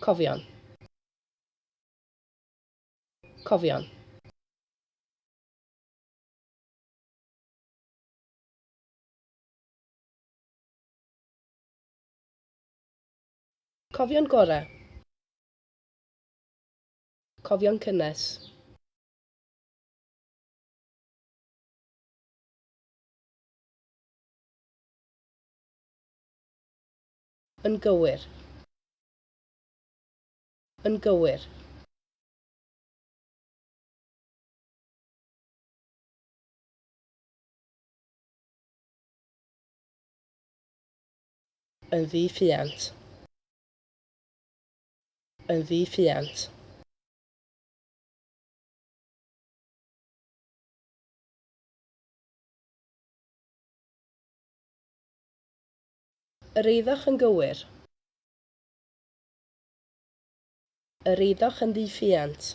Cofion. Cofion. Cofion gorau. Cofion cynnes. Yn gywir. Yn gywir. Yn ddi-ffuant. Yn ddi-ffuant. Yr eiddoch yn gywir. Yr eiddoch yn ddi-ffuant.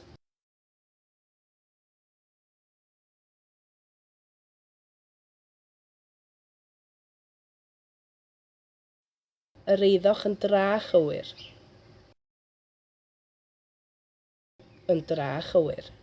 Yr eiddoch yn dra chywir. Yn dra chywir.